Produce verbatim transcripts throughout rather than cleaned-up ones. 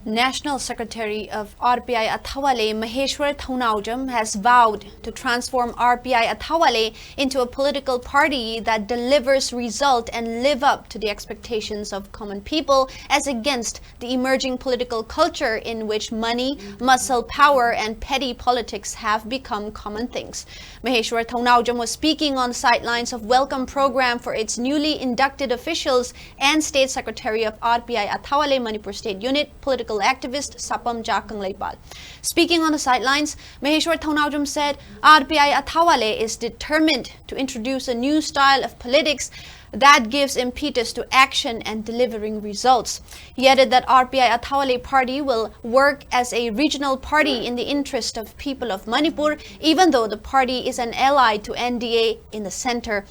National Secretary of R P I Athawale, Maheshwar Thounaojam, has vowed to transform R P I Athawale into a political party that delivers result and live up to the expectations of common people, as against the emerging political culture in which money, muscle power, and petty politics have become common things. Maheshwar Thounaojam was speaking on the sidelines of welcome program for its newly inducted officials and State Secretary of R P I Athawale Manipur State Unit, political activist Sapamcha Kangleipal. Speaking on the sidelines, Maheshwar Thounaojam said R P I Athawale is determined to introduce a new style of politics that gives impetus to action and delivering results. He added that R P I Athawale party will work as a regional party in the interest of people of Manipur, even though the party is an ally to N D A in the center.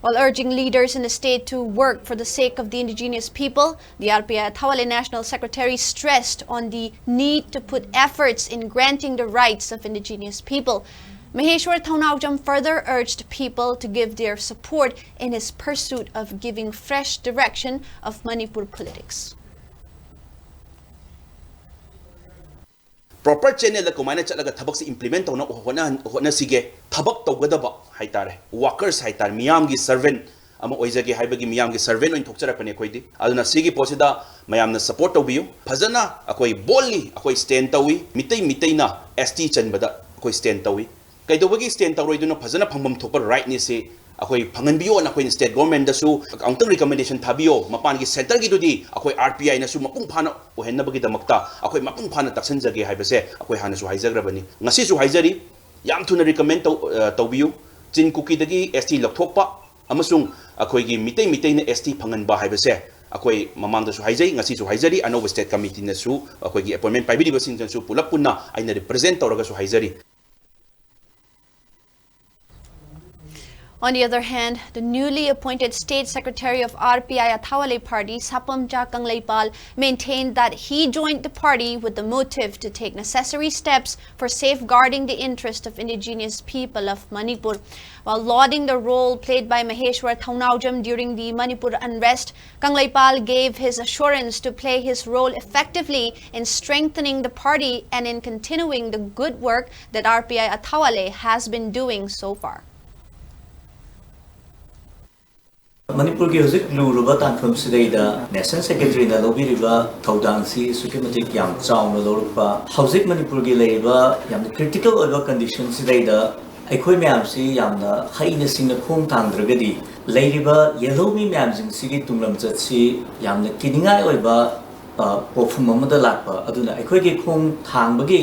While urging leaders in the state to work for the sake of the indigenous people, the R P I Athawale National Secretary stressed on the need to put efforts in granting the rights of indigenous people. Maheshwar Thounaojam further urged people to give their support in his pursuit of giving fresh direction of Manipur politics. Proper channel ꯗ ꯀꯃꯥꯏꯅ ꯆꯠꯂꯒ ꯊꯕꯛꯁꯤ implement ꯇꯧꯅ ꯍꯣꯠꯅ- ꯍꯣꯠꯅꯁꯤꯒꯦ? ꯊꯕꯛ ꯇꯧꯒꯗꯕ ꯍꯥꯏꯇꯥꯔꯦ, workers ꯍꯥꯏꯇꯥꯔꯦ, ꯃꯤꯌꯥꯝꯒꯤ servant ꯑꯃ ꯑꯣꯏꯖꯒꯦ ꯍꯥꯏꯕꯒꯤ ꯃꯤꯌꯥꯝꯒꯤ servant ꯑꯣꯏꯅ ꯊꯣꯛꯆꯔꯛꯄꯅꯦ ꯑꯩꯈꯣꯏꯗꯤ꯫ ꯑꯗꯨꯅ ꯁꯤꯒꯤ ꯄꯣꯠꯁꯤꯗ ꯃꯌꯥꯝꯅ support ꯇꯧꯕꯤꯌꯨ꯫ ꯐꯖꯅ ꯑꯩꯈꯣꯏ boldly ꯑꯩꯈꯣꯏ stand ꯇꯧꯏ꯫ ꯃꯤꯇꯩ ꯃꯤꯇꯩꯅ S T ꯆꯟꯕꯗ ꯑꯩꯈꯣꯏ stand ꯇꯧꯏ꯫ ꯀꯩꯗꯧꯕꯒꯤ stand ꯇꯧꯔꯣꯏꯗꯣꯏꯅꯣ? ꯐꯖꯅ ꯐꯪꯐꯝ ꯊꯣꯛꯄ right ꯅꯤ ꯁꯤ ꯑꯩꯈꯣꯏ ꯐꯪꯍꯟꯕꯤꯌꯣꯅ ꯑꯩꯈꯣꯏꯅ state government ꯗꯁꯨ ꯑꯃꯨꯛꯇꯪ recommendation ꯊꯥꯕꯤꯌꯣ꯫ ꯃꯄꯥꯟꯒꯤ centre ꯒꯤꯗꯨꯗꯤ ꯑꯩꯈꯣꯏ R P I ꯅꯁꯨ ꯃꯄꯨꯡ ꯐꯥꯅ ꯑꯣꯏꯍꯟꯅꯕꯒꯤꯗꯃꯛꯇ ꯑꯩꯈꯣꯏ ꯃꯄꯨꯡ ꯐꯥꯅ ꯇꯛꯁꯟꯖꯒꯦ ꯍꯥꯏꯕꯁꯦ ꯑꯩꯈꯣꯏ ꯍꯥꯟꯅꯁꯨ ꯍꯥꯏꯖꯈ꯭ꯔꯕꯅꯤ, ꯉꯁꯤꯁꯨ ꯍꯥꯏꯖꯔꯤ꯫ ꯌꯥꯝ ꯊꯨꯅ recommend ꯇꯧ- ꯑ, ꯇꯧꯕꯤꯌꯨ꯫ ꯆꯤꯟ ꯀꯨꯀꯤꯗꯒꯤ S T ꯂꯧꯊꯣꯛꯄ ꯑꯃꯁꯨꯡ ꯑꯩꯈꯣꯏꯒꯤ ꯃꯤꯇꯩ ꯃꯤꯇꯩꯅ S T ꯐꯪꯍꯟꯕ ꯍꯥꯏꯕꯁꯦ ꯑꯩꯈꯣꯏ ꯃꯃꯥꯡꯗꯁꯨ ꯍꯥꯏꯖꯩ, ꯉꯁꯤꯁꯨ ꯍꯥꯏꯖꯔꯤ꯫ ꯑꯅꯧꯕ state committee ꯅꯁꯨ ꯑꯩꯈꯣꯏꯒꯤ appointment ꯄꯥꯏꯕꯤꯔꯤꯕꯁꯤꯡꯗꯁꯨ ꯄꯨꯂꯞ ꯄꯨꯟꯅ ꯑꯩꯅ represent ꯇꯧꯔꯒꯁꯨ ꯍꯥꯏꯖꯔꯤ꯫ On the other hand, the newly appointed State Secretary of R P I Athawale Party, Sapamcha Kangleipal, maintained that he joined the party with the motive to take necessary steps for safeguarding the interest of indigenous people of Manipur. While lauding the role played by Maheshwar Thounaojam during the Manipur unrest, Kangleipal gave his assurance to play his role effectively in strengthening the party and in continuing the good work that R P I Athawale has been doing so far. ꯃꯅꯤꯄꯨꯔꯒꯤ ꯍꯧꯖꯤꯛ ꯂꯨꯔꯕ ꯇꯥꯟꯐꯝꯁꯤꯗꯩꯗ national ꯁꯦꯀ꯭ꯔꯦꯇꯔꯤꯅ ꯂꯧꯕꯤꯔꯤꯕ ꯊꯧꯗꯥꯡꯁꯤ ꯑꯁꯨꯛꯀꯤ ꯃꯇꯤꯛ ꯌꯥꯝ ꯆꯥꯎꯅ ꯂꯧꯔꯛꯄ꯫ ꯍꯧꯖꯤꯛ ꯃꯅꯤꯄꯨꯔꯒꯤ ꯂꯩꯔꯤꯕ ꯌꯥꯝꯅ ꯀ꯭ꯔꯤꯇꯤꯀꯦꯜ ꯑꯣꯏꯕ ꯀꯟꯗꯤꯁꯟꯁꯤꯗꯩꯗ ꯑꯩꯈꯣꯏ ꯃꯌꯥꯝꯁꯤ ꯌꯥꯝꯅ ꯍꯩꯅ ꯁꯤꯡꯅ ꯈꯣꯡ ꯊꯥꯡꯗ꯭ꯔꯒꯗꯤ ꯂꯩꯔꯤꯕ ꯌꯦꯜꯍꯧꯃꯤ ꯃꯌꯥꯝꯁꯤꯡꯁꯤꯒꯤ ꯇꯨꯡꯂꯝꯆꯠꯁꯤ ꯌꯥꯝꯅ ꯀꯤꯅꯤꯡꯉꯥꯏ ꯑꯣꯏꯕ, ꯑ, ꯄꯣꯠꯐꯝ ꯑꯃꯗ ꯂꯥꯛꯄ꯫ ꯑꯗꯨꯅ ꯑꯩꯈꯣꯏꯒꯤ ꯈꯣꯡ ꯊꯥꯡꯕꯒꯤ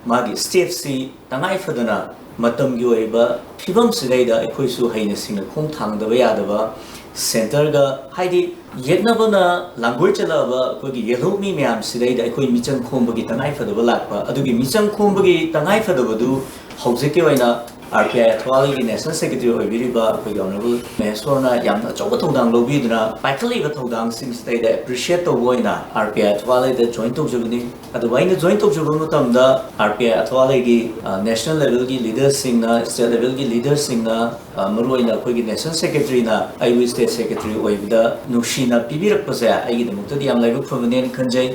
ꯃꯥꯒꯤ ꯁ꯭ꯇꯦꯞꯁꯤ ꯇꯉꯥꯏ ꯐꯗꯅ ꯃꯇꯝꯒꯤ ꯑꯣꯏꯕ ꯐꯤꯕꯝꯁꯤꯗꯩꯗ ꯑꯩꯈꯣꯏꯁꯨ ꯍꯩꯅ ꯁꯤꯡꯅ ꯈꯣꯡ ꯊꯥꯡꯗꯕ ꯌꯥꯗꯕ꯫ ꯁꯦꯟꯇꯔꯒ, ꯍꯥꯏꯗꯤ, ꯌꯦꯠꯅꯕꯅ ꯂꯥꯡꯒꯣꯏ ꯆꯠꯂꯛꯑꯕ ꯑꯩꯈꯣꯏꯒꯤ ꯌꯦꯜꯍꯧꯃꯤ ꯃꯌꯥꯝꯁꯤꯗꯩꯗ ꯑꯩꯈꯣꯏ ꯃꯤꯆꯪ ꯈꯣꯝꯕꯒꯤ ꯇꯉꯥꯏ ꯐꯗꯕ ꯂꯥꯛꯄ꯫ ꯑꯗꯨꯒꯤ ꯃꯤꯆꯪ ꯈꯣꯝꯕꯒꯤ ꯇꯉꯥꯏ ꯐꯗꯕꯗꯨ ꯍꯧꯖꯤꯛꯀꯤ ꯑꯣꯏꯅ R P I Athawale ꯒꯤ ꯅꯦꯁꯅꯦꯜ ꯁꯦꯀ꯭ꯔꯦꯇꯔꯤ ꯑꯣꯏꯕꯤꯔꯤꯕ ꯑꯩꯈꯣꯏꯒꯤ ꯑꯣꯅꯔꯦꯕꯜ ꯃꯍꯦꯁ꯭ꯋꯔꯅ ꯌꯥꯝꯅ ꯑꯆꯧꯕ ꯊꯧꯗꯥꯡ ꯂꯧꯕꯤꯗꯨꯅ ꯄꯥꯏꯈꯠꯂꯛꯏꯕ ꯊꯧꯗꯥꯡꯁꯤꯡꯁꯤꯗꯩꯗ ꯑꯦꯄ꯭ꯔꯤꯁꯤꯌꯦꯠ ꯇꯧꯕ ꯑꯣꯏꯅ R P I Athawale the join ꯇꯧꯖꯕꯅꯤ꯫ ꯑꯗꯨꯒ ꯑꯩꯅ ꯖꯣꯏꯟ ꯇꯧꯖꯕ ꯃꯇꯝꯗ R P I Athawale ꯒꯤ, ꯑ, ꯅꯦꯁꯅꯦꯜ ꯂꯦꯚꯦꯜꯒꯤ ꯂꯤꯗꯔꯁꯤꯡꯅ, ꯁ꯭ꯇꯦꯠ ꯂꯦꯚꯦꯜꯒꯤ ꯂꯤꯗꯔꯁꯤꯡꯅ, ꯑ, ꯃꯔꯨꯑꯣꯏꯅ ꯑꯩꯈꯣꯏꯒꯤ ꯅꯦꯁꯅꯦꯜ ꯁꯦꯀ꯭ꯔꯦꯇꯔꯤꯅ ꯑꯩꯕꯨ ꯁ꯭ꯇꯦꯠ ꯁꯦꯀ꯭ꯔꯦꯇꯔꯤ ꯑꯣꯏꯕꯗ ꯅꯨꯡꯁꯤꯅ ꯄꯤꯕꯤꯔꯛꯄꯁꯦ ꯑꯩꯒꯤꯗꯃꯛꯇꯗꯤ ꯌꯥꯝ ꯂꯥꯏꯕꯛ ꯐꯕꯅꯦꯅ ꯈꯟꯖꯩ꯫